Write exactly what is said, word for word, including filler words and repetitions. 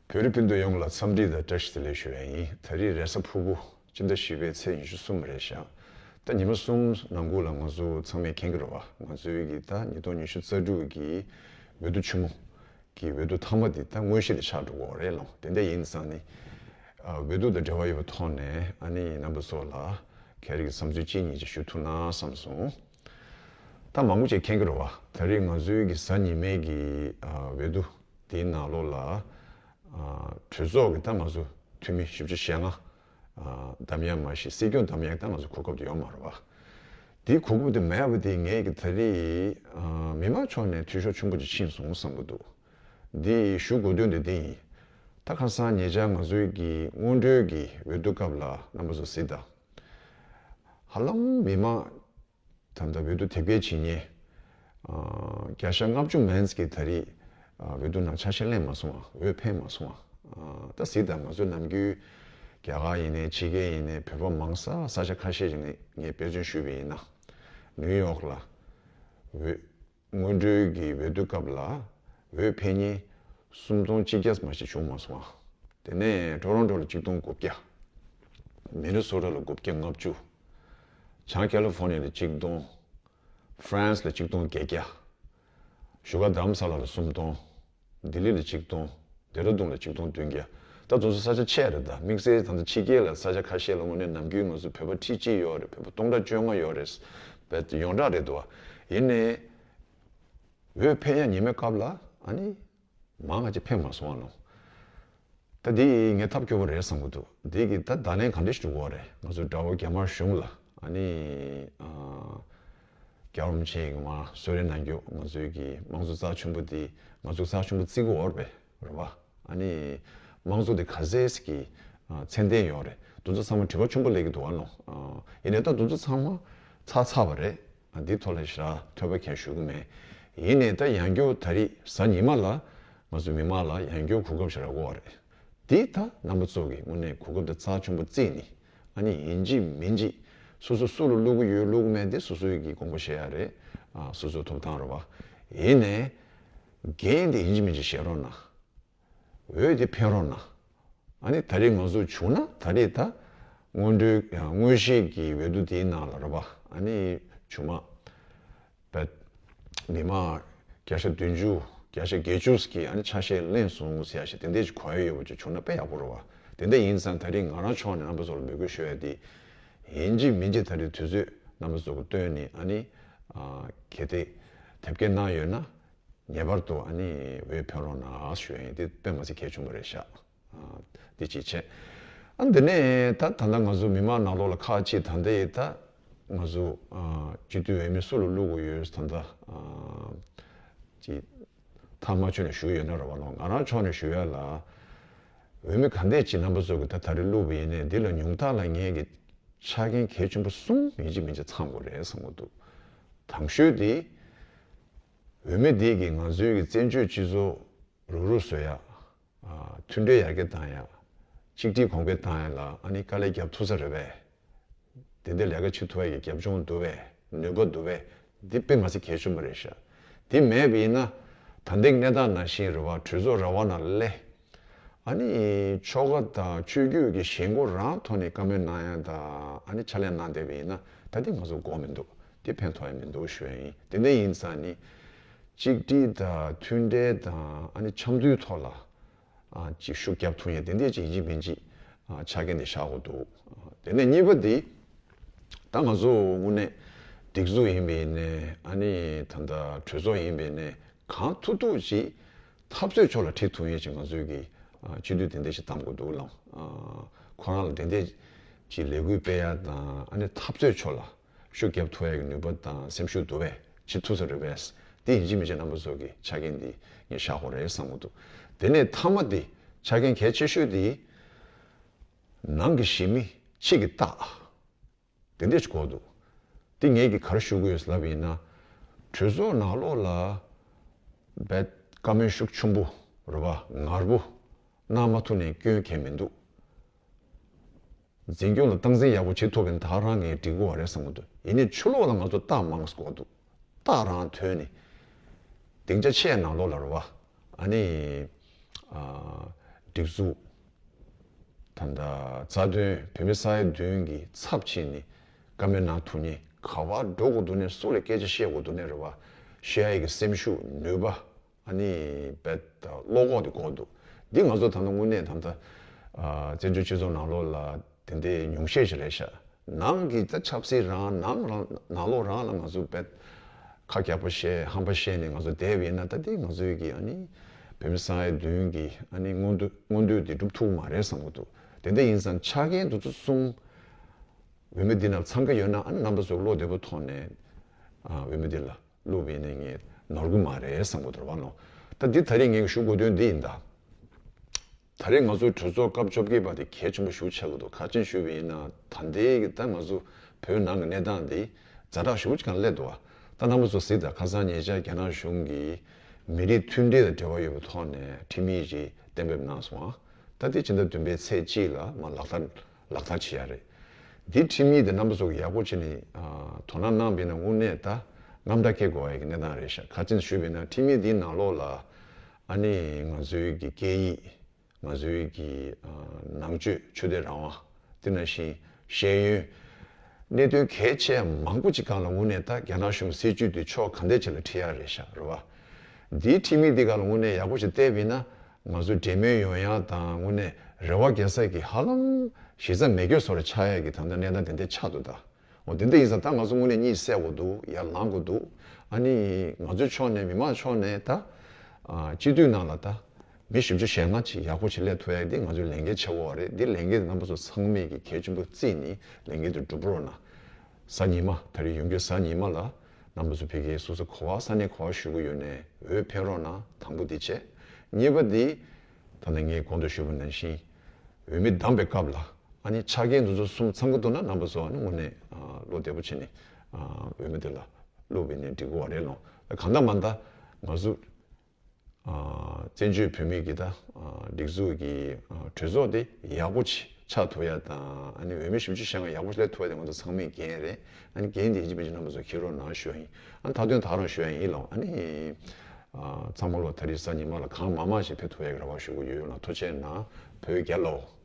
བོད་རིགས་སྤུན་ཟླ་ཡོངས་ལ་འཚམས་འདྲི་དང་བཀྲ་ཤིས་བདེ་ལེགས་ཞུ་ཡ་ཡིན། ད་རེས་རེས་གཟའ་ཕུར་བུ་སྤྱི་ཟླ་བཞི་པའི་ཚེས་ཉི་ཤུ་གསུམ་རེད་ཤག་ད་ཉི་མ་གསུམ་ནང་ཁུལ་ལ་ང་ཚོ་ཚང་མས་མཁྱེན་གྱི་རེད་བ། ང་ཚོའི་གི་ད་ཉིས་སྟོང་ཉི་ཤུ་རྩ་དྲུག་གི་འོས་བསྡུ་ཆེན་མོ་གི་འོས་བསྡུ་མཐའ་མ་འདི་ད་དངོས་གཞི་ལ་ཆགས་འགྲོ་གི་ཡོད་རེད་ལགས། དེ་འདྲ་ཡིན་ཙང་ནི། ཨ། འོས་བསྡུ་དང་འབྲེལ་བ་ཡོད་པའི་ཐོག་ནས་ཨ་ནི་རྣམ་པ་ཚོ་ལ་ཁྱེད་རང་གི་བསམ་ཚུལ་གཅིག་གཉིས་ཅིག་ཞུ་ཐུབ་ན་བསམ་སོང་། ད་མང་པོ་ཅིག་མཁྱེན་གྱི་རེད་བ། ད་རེས་ང་ཚོའི་གི་གཟའ་ཉི་མའི་གི་ཨ་འོས་བསྡུ་དེའི་ནང་ལོགས་ལ། ཨ། གྲོས་ཚོགས་ཀྱི་ད་ང་ཚོ་འཐུས་མི་བཞི་བཅུ་ཞེ་ལྔ། ཨ། བདམས་ཡ་མ་གཞི་སྲིད་སྐྱོང་བདམས་ཡ་ད་ང་ཚོ་གོ་སྐབས་དེ་ཡོད་མ་རེད་བ། དེའི་གོ་སྐབས་དེ་མེད་པ་དེ་ངས་གི་ད་རེས། ཨ། མི་མང་ཕྱོགས་ནས་འཐུས་ཤོར་ཆེན་པོ་ཅིག་ཕྱིན་སོང་བསམ་གྱི་འདུག་འདི་ཞུ་དགོས་དོན་དེ་འདི་ཡིན། ད་ཁ་སང་ཉེ་ཆར་ང་ཚོའི་གི་སྔོན་འགྲོའི་གི་འོས་བསྡུ་སྐབས་ལ་རྣམ་པ་ཚོ་གཟིགས་དང་། ཧ་ལམ་མི་མང་ད་ལྟ་འོས་བསྡུ་དེབ་སྐྱེལ་བྱེད་མཁན། ཨ། བརྒྱ་ཆ་ལྔ་བཅུ་མན་ཙམ་གྱིས་ད་རེས། ཨ། འོས་བསྡུ་ནང་ཆ་ཤས་ལེན་མ་སོང་བ། འོས་འཕེན་མ་སོང་བ། ཨ། ད་གཟིགས་དང་། ང་ཚོ་ནམ་རྒྱུན་རྒྱ་གར་ཡིན་ནའི་ཕྱི་རྒྱལ་ཡིན་ནའི་བོད་པ་མང་ས་ས་ཆ་ཁ་ཤས་ཤིག་ནས་ངས་དཔེ་མཚོན་ཞུས་པ་ཡིན་ན། ནིའུ་ཡོག་ལ་འོས། སྔོན་འགྲོའི་གི་འོས་བསྡུ་སྐབས་ལ་འོས་འཕེན་མཁན་སུམ་སྟོང་གཅིག་བརྒྱ་མ་ཞིག་བྱུང་མ་སོང་བ། དེ་ནས་ཊོ་རོན་ཊོ་ལ་གཅིག་སྟོང་དགུ་བརྒྱ། མི་ནི་སོ་ཊ་ལ་དགུ་བརྒྱ་ལྔ་བཅུ། བྱང་ཁ་ལི་ཧྥོར་ནི་ཡ་ལ་གཅིག་སྟོང་། ཧྥ་རན་སི་ལ་གཅིག་སྟོང་བརྒྱད་བརྒྱ། བཞུགས་སྒར་རྡ་རམ་ས་ལ་ལ་སུམ་སྟོང་། ལྡི་ལི་ལ་གཅིག་སྟོང་། ལྡེ་ར་ལྡུན་ལ་གཅིག་སྟོང་བདུན་བརྒྱ། ད་དེ་ཚོ་ས་ཆ་ཆེ་རེད། ད་དམིགས་བསལ་ད་ལྟ་ཕྱི་རྒྱལ་ལ་ས་ཆ་ཁ་ཤས་ལ་དངོས་གནས་ནམ་རྒྱུན་ང་ཚོ་བོད་པ་ཁྲི་གཅིག་ཡོད་རེད། བོད་པ་སྟོང་ཕྲག་བཅོ་ལྔ་ཡོད་རེད་པས། ཡོངས་གྲགས་རེད་འདུག་བ། ཡིན་ནའི་འོས་འཕེན་ཡ་ཉི་མའི་སྐབས་ལ་ཨ་ནི་མང་ང་ཅིག་འཕེན་མ་སོང་བ་ནོ། ད་འདི་ངས་ཐབས་སྐྱོ་པོ་རེད་བསམ་གྱི་འདུག་འདི་གི་ད་བརྡ་ལན་ག་འདྲ་ཞིག་འགྲོ་གི་རེད། ང་ཚོ་དགྲ་བོ་རྒྱ་དམར་གཞུང་ལ་ཨ་ནི། ཨ། རྒྱལ་བ་རིན་པོ་ཆེ་གི་མར་གསོལ་རས་གནང་རྒྱུ། ང་ཚོའི་གི་དམངས་གཙོ་རྩ་ཆེན་པོ་འདི། ང་ཚོ་རྩ་ཆེན་པོ་བརྩི་གི་ཡོད་རེད་པས། རེད་བ། ཨ་ནི་དམངས་གཙོ་འདི་ག་ཚད་ཀྱི། ཨ། ཚད་ལྡན་ཡོད་རེད། དེ་ཚོ་ཚང་མ་དྲི་བ་ཆེན་པོ་སླེབས་ཀྱི་འདུག་བ་ནོ། ཨ། ཡིན་ནའི་ད་དེ་ཚོ་ཚང་མ་ཚར་ཚར་བ་རེད། ཨ། འདི་ཐོག་ལ་ཞེ་དྲག་ཐོས་པ་གང་ཞུ་གི་མེད། ཡིན་ནའི་ད་ཡང་བསྐྱར་ད་རེས་གཟའ་ཉི་མ་ལ་ང་ཚོ་མི་མང་ལ་ཡང་བསྐྱར་གོ་སྐབས་ཞེ་དྲག་དགོས་པ་རེད། འདི་ད་རྣམ་པ་ཚོ་གི་དངོས་གནས་གོ་སྐབས་དེ་རྩ་ཆེན་པོ་བརྩིས་ནས། ཨ་ནི་ཡིན་གཅིག་མིན་གཅིག་སོ་སོ་སུ་ལ་བླུག་གི་ཡོད་བླུག་གི་མེད་དེ་སོ་སོའི་གི་དགོངས་པ་བཞེས་ཡ་རེད། ཨ། སོ་སོའི་ཐོབ་ཐང་རེད་བ། ཡིན་ནའི་འགན་དེ་ཡིན་གཅིག་མིན་གཅིག་བཞེས་རོགས་གནང་། འོས་དེ་འཕེན་རོགས་གནང་། ཨ་ནི་ད་རེས་ང་ཚོ་བྱུང་ན་ད་རེས་ད་སྔོན་འགྲོའི་དངོས་གཞིའི་གི་འོས་བསྡུ་དེའི་ནང་ལ་རེད་བ། ཨ་ནི་བྱུང་མ་བས་མི་མང་བརྒྱ་ཆ་བདུན་ཅུ་བརྒྱ་ཆ་བརྒྱད་ཅུ་ཞིག་གིས་ཨ་ནི་ཆ་ཤས་ལེན་སོང་ཟེར་ཡ་ཞིག་དེ་འདྲ་ཞིག་གོ་ཡ་ཡོད་པ་ཅིག་བྱུང་ན་དཔེ་ཡག་པོ་རེད་བ། དེ་འདྲ་ཡིན་ཙང་ད་རེས་ང་རང་ཕྱོགས་ནས་རྣམ་པ་ཚོ་ལ་འབོད་སྐུལ་ཞུ་ཡ་དེ། ཡིན་གཅིག་མིན་གཅིག་ད་རེས་དུས་ཚོད་རྣམ་པ་ཚོ་གི་བཏོན་ནས་ཨ་ནི། ཨ། གལ་ཏེ་དེབ་སྐྱེལ་གནང་ཡོད་ན། ངེས་པར་དུ་ཨ་ནི་འོས་འཕེན་རོགས་གནང་ཞུ་ཡ་ཡིན། དེ་དཔེ་མ་སྲིད་གལ་ཆེན་པོ་རེད་ཤག་ཨ། དེ་གཅིག་བྱས། ཨ། འདི་ནས་ད་ད་ལྟ་ང་ཚོ་མི་མང་ནང་ལོགས་ལ་ཁག་ཅིག་ད་ལྟའི་ད་ང་ཚོ། ཨ། སྤྱི་འཐུས་འོས་མི་སུ་ལ་བླུག་དགོས་ཡོད་ད་ལྟ། ཨ། ཅིག་ཐག་མ་ཆོད་ནས་ཞུ་ཡོད་ན་རེད་བ་ལོ། ང་རང་ཕྱོགས་ནས་ཞུ་ཡ་ལ། འོས་མི་ག་འདྲས་ཅིག་རྣམ་པ་ཚོ་གི་ད་ད་རེས་བླུགས་པ་ཡིན་ནའི་འདི་ལ་ཉུང་མཐའ་ལ་ངས་ཀྱི་ཆ་རྐྱེན་གལ་ཆེན་པོ་གསུམ་ཡིན་གཅིག་མིན་གཅིག་ཚང་དགོས་རེད་བསམ་གྱི་འདུག་དང་ཤོས་དེ། འོས་མི་དེ་གིས་ང་ཚོའི་གི་བཙན་བྱོལ་སྤྱི་ཚོགས་རུག་རུག་བཟོ་ཡ། ཨ། མཐུན་སྒྲིལ་ཡར་རྒྱས་བཏང་ཡ། གཅིག་སྒྲིལ་གོང་འཕེལ་བཏང་ཡ་ལ་ཨ་ནི་དཀའ་ལས་རྒྱབ་ཐུབ་ས་རེད་པས། དེ་འདྲའི་ལས་ཀ་བྱེད་ཐུབ་པའི་རྒྱབ་ལྗོངས་འདུག་པས། ནུས་པ་འདུག་པས། འདི་དཔེ་མ་སྲིད་གལ་ཆེན་པོ་རེད་ཤག་དེ་མེད་པ་ཡིན་ན། ད་ལྟའི་གནས་སྟངས་ནང་བཞིན་རེད་བ། གྲོས་ཚོགས་ར་བ་ནང་སླེབས། ཨ་ནི་ཆོལ་ཁ་དང་ཆོས་བརྒྱུད་ཀྱི་ཞེན་ཁོག་རང་ཐོག་ནས་བཀའ་མོལ་གནང་ཡ་དང་ཨ་ནི་ཕྱག་ལས་གནང་བསྡད་པ་ཡིན་ན། ད་འདི་ང་ཚོ་དགོས་མི་འདུག་འདི་ཕན་ཐོགས་ཡ་མི་འདུག་ཞུ་ཡ་ཡིན། དེ་འདྲ་ཡིན་ཙང་ནི། གཅིག་སྒྲིལ་དང་མཐུན་སྒྲིལ་དང་ཨ་ནི་འཆམ་མཐུན་ཐོག་ལ། ཨ། ཅིག་ཤུགས་རྒྱབ་ཐུབ་ཡ་དེ་འདྲས་ཅིག་ཡིན་གཅིག་མིན་གཅིག་ཨ། ཆ་རྐྱེན་དེ་བཞག་དགོས་འདུག་དེ་ནས་གཉིས་པ་དེ། ད་ང་ཚོ་དངོས་གནས་སྒྲིག་འཛུགས་ཡིན་པ་ཡིན་ནའི་ཨ་ནི་ད་ལྟ་གྲོས་ཚོགས་ཡིན་པ་ཡིན་ནའི་གང་ཐུབ་ཐུབ་ཅིག་འཐབ་རྩོད་ཕྱོགས་ལ་ཁྲིད་ཐུབ་ཡ་ཅིག་ང་ཚོའི་གི། ཨ། སྤྱི་འཐུས་དེ་འདྲས་ཅིག་བདམས་དགོས་འདུག་ལགས། ཨ། ཁོ་རང་ལ་དེ་འདྲས་ཅིག་ལས་འགུལ་སྤེལ་ཡ་དང་ཨ་ནི་འཐབ་རྩོད་ཕྱོགས་ལ། ཤུགས་རྒྱབ་ཐུབ་ཡ་གི་ནུས་པ་དང་སེམས་ཤུགས་འདུག་པས། བྱེད་ཐུབ་ས་རེད་པས། དེ་ཡིན་གཅིག་མིན་གཅིག་རྣམ་པ་ཚོ་གི་ཆ་རྐྱེན་འདི་ངས་བཞག་དགོས་རེད་བསམ་གྱི་འདུག་དེ་ནས་མཐའ་མ་དེ་ཆ་རྐྱེན་གལ་ཆེ་ཤོས་དེ། ནང་གི་ཞི་མི་ཕྱི་གི་སྟག་དེ་འདྲས་ཅིག་དགོས་འདུག་དེ་ངས་ཀྱིས་ག་རེ་ཞུ་གི་ཡོད་ལབ་ཡིན་ན། གྲོས་ཚོགས་ནང་ལོགས་ལ་བས་བཀའ་མོལ་ཤུགས་ཆེན་པོ་རེད་པ། ངར་པོ་གནང་མ་ཐུབ་ནས་སྐྱོན་གང་ཡང་མི་འདུག་འཛིན་སྐྱོང་ལ་སྟངས་འཛིན་ཡག་པོ་བྱེད་ཐུབ་པ་ཡིན་ན་ད་རང་ངས་འགྲིག་གི་རེད་བསམ་གྱི་འདུག་ཡིན་ནའི་ཕྱི་ལོགས་ལ་ང་ཚོ་རྟགས་མང་ཙམ་དགོས་འདུག་རྟགས་རང་ཐོན་ནས། སྡིངས་ཆ་ཆེ་ནང་ལོགས་ལ་རེད་བ། ཨ་ནི། ཨ། སྒྲིག་འཛུགས། ད་ལྟ་རྩ་དོན་བོད་མི་ས་ཡ་བདུན་གྱི་ཚབ་བྱས་ནས་བཀའ་མོལ་གནང་ཐུབ་མཁན། ག་པར་འགྲོ་དགོས་འདུག་ནས་སུ་ལ་སྐད་ཆ་བཤད་དགོས་འདུག་ནས་རེད་བ། བཤད་ཡས་ཀྱི་སེམས་ཤུགས་ནུས་པ། ཨ་ནི་བེད་བློ་ཁོག་དེ་དགོས་འདུག་འདི་ང་ཚོ་ད་ལྟ་དངོས་གནས་ད་ལྟ་ཨ་བཙན་བྱོལ་སྤྱི་ཚོགས་ནང་ལོགས་ལ་དེ་འདྲའི་ཉུང་ཤས་ཤིག་རེད་ཤག་ནང་གི་ད་ཆབ་སྲིད་རང་ནང་རང་ནང་ལོགས་རང་ལ་ང་ཚོ་བེད་ཁ་རྒྱག་པ་བཤད་ཧམ་པ་བཤད་ནས་ང་ཚོ་བསྡད་པ་ཡིན་ན། ད་དེ་ང་ཚོའི་གི་ཨ་ནི་བོད་མི་ས་ཡ་བདུན་གྱི་ཨ་ནི་མངོན་འདོད་མངོན་འདོད་དེ་འགྲུབ་ཐུབ་མ་རེད་བསམ་གྱི་འདུག་དེ་འདྲ་ཡིན་ཙང་ཆ་རྐྱེན་དེ་ཚོ་གསུམ་འོས་མི་འདི་ནང་འཚང་ཀ་ཡོད་ན། ཨ་ནི་རྣམ་པ་ཚོ་བློ་བདེ་པོ་ཐོག་ནས་ཨ་འོས་མི་འདི་ལ་བླུགས་པ་ཡིན་ན་ངས་ནོར་གི་མ་རེད་བསམ་གྱི་འདུག་རེད་བ་ནོ། ད་འདི་ད་རེས་ངས་ཞུ་དགོས་དོན་འདི་ཡིན་ད། ད་རེས་ང་ཚོའི་གྲོས་ཚོགས་སྐབས་བཅོ་བརྒྱད་པ་དེ་གལ་ཆེན་པོ་ཞེ་པོ་ཆགས་ཀྱི་འདུག་ག་རེ་བྱས་ནས་ཞུས་པ་ཡིན་ན། ད་ལྟའི་གི་ད་ང་ཚོ་བོད་ནང་གི་གནས་སྟངས་འདི་ཛ་དྲག་ཞེ་པོ་ཅིག་སྒང་སླེབས་འདུག་བ། ད་རྣམ་པ་ཚོ་གཟིགས་དང་། ཁ་སང་ཉེ་ཆར་རྒྱ་ནག་གཞུང་གིས་མི་རིགས་མཐུན་སྒྲིལ་དང་འབྲེལ་བ་ཡོད་པའི་ཐོག་ནས་ཁྲིམས་ཡིག་ཅིག་གཏན་འབེབས་གནང་སོང་བ། ད་དེ་ཕྱི་ཟླ་བདུན་པའི་ཚེས་གཅིག་ལ་མར་ལག་བསྟར་ལག་བསྟར་བྱེད་ཡ་རེད། འདི་ཁྲིམས་ཡིག་དེ་རྣམ་པ་ཚོ་གིས་ཡག་པོ་བྱས་ནས་ཨ་དོ་སྣང་གནང་བ་ཡིན་ན་དངོས་གནས་ད་རྔམ་སྐྲག་སྐྱེ་དགོས་པའི་གནས་སྟངས་རེད་ཤག་ག་རེ་བྱས་ནས་ཞུས་པ་ཡིན་ན། ཁྲིམས་ཡིག་འདིའི་ནང་ལོགས་ལ་ཨ་ནི་ང་ཚོའི་གི་སྐད་ཡིག་ང་ཚོའི་གི་ཨ་ནང་ཆོས་ཆོས་དད་རང་དབང་། དེ་ནང་བཞིན་ཤེས་ཡོན། གནད་དོན་གལ་ཆེ་མང་པོ་ཅིག་སྒང་ལ་དངོས་གནས་ད་རྒྱ་ནག་གཞུང་སྲིད་བྱུས་དེ་ཕྱོགས་གང་ཐད་ཅིག་ལ་ཁྲིད་ཡ་རེད་ཤག་རེད་བ། འདིའི་ཁྲིམས་ཡིག་འདི་སྒང་ལ་དངོས་གནས་ཡག་པོ་ཞིག་བལྟས་པ་ཡིན་ན། ང་ཚོ་འབྲེལ་མོལ་ཡོང་ཡ་དང་དངོས་གནས་རེ་བ་རྒྱག་ས་གི་ཧ་ལམ་གཞི་རྩ་མེད་སྐྱོ་བཟོ་འདྲ་ཆགས་ཡ་གི་ད་ལྟ་གནས་སྟངས་དེ་འདྲ་ཆགས་འདུག་ད། འོ་དེ་འདྲ་ཡིན་ཙང་ད་ང་ཚོ་དངོས་གནས་གཉིད་སད་དགོས་འདུག་ཡར་ལངས་དགོས་འདུག་ཨ་ནི་ང་ཚོའི་ཕྱོགས་ནས་མི་མང་ཕྱོགས་ནས་ད་ཨ་སྤྱི་འཐུས་ནང་ལ་ད་མི་བཞི་བཅུ་ཞེ་ལྔ་ཅིག་ཡག་པོ་ཞིག་སླེབས་ཐུབ་ཡ་དེ་ང་ཚོའི་ལས་འགན་ཆེ་བོ་རེད། འདི་ལས་འགན་དེ་རྣམ་པ་ཚོ་ཚང་མས་ཀྱི་གལ་ཆེན་པོ་བརྩིས་ནས་ལས་འགན་དེ་སྒྲུབ་རོགས་གནང་། གཟའ་ཉི་མ། ད་རེས་ཡོང་རྒྱུའི་གཟའ་ཉི་མ་ལ་རྣམ་པ་ཚོ་ཕ་གིའི་སོ་སོ་ག་པར་ས་གནས་ག་པར་བཞུགས་ཀྱི་ཡོད་ནའི་འོས་འཕེན་རོགས་གནང་། དང་པོ་འདི་བྱས། གཉིས་པ་འདི་ད་ལྟ་ངས་གོང་དུ་ཞུས་པ་ནང་བཞིན་འོས་མི་བདམས་པའི་སྐབས་ལ་ཨ་ནི་ཆ་རྐྱེན་འདི་ཚོ་གསུམ་ཚང་གི་འདུག་ན་རྣམ་པ་ཚོ་ཨ་ནི་དངོས་གནས་ཨ་བློ་བདེ་པོ་བྱས་ནས་ཨ་འོས་མི་དེ་ལ་བླུགས་པ་ཡིན་ན་འགྲིག་གི་རེད་ལོ། གང་ལྟར་མ་ལྟར་ང་ཚོ་ཨ་བཙན་བྱོལ་བོད་མིའི་གི་ད་ཨ་སྒྲིག་འཛུགས་ཀྱི་ཨ་གྲོས་ཚོགས་དེ་ཡག་པོ་ཆགས་ཐུབ་ཡ་དང་། ཨ་ནི་འོས་མི་བཞི་བཅུ་ཞེ་ལྔ་ཡག་པོ་སླེབས་ཐུབ་ཡ་དེ་ང་ཚོ་ཚང་མའི་འགན་རེད། ཨ་ནི་འགན་དེ་ཡིན་གཅིག་མིན་གཅིག་རྣམ་པ་ཚོ་འཁྱེར་རོགས་གནང་ཞུ་ཡ་ཡིན། ཨ་ནི་མཐའ་དོན་ད་རང་ཞུ་ཡ་ཡིན་ལ། ཨ་ནི་ཨ་ཚང་མ་ལོ་ད་རེས་གཟའ་ཉི་མ་ལ་གང་མང་མང་ཞིག་ཕེབས་ཐུབ་ཡ་གི་རེ་བ་ཞུ་གི་ཡོད་ལ། ཐུགས་རྗེ་གནང་། བོད་རྒྱལ་ལོ།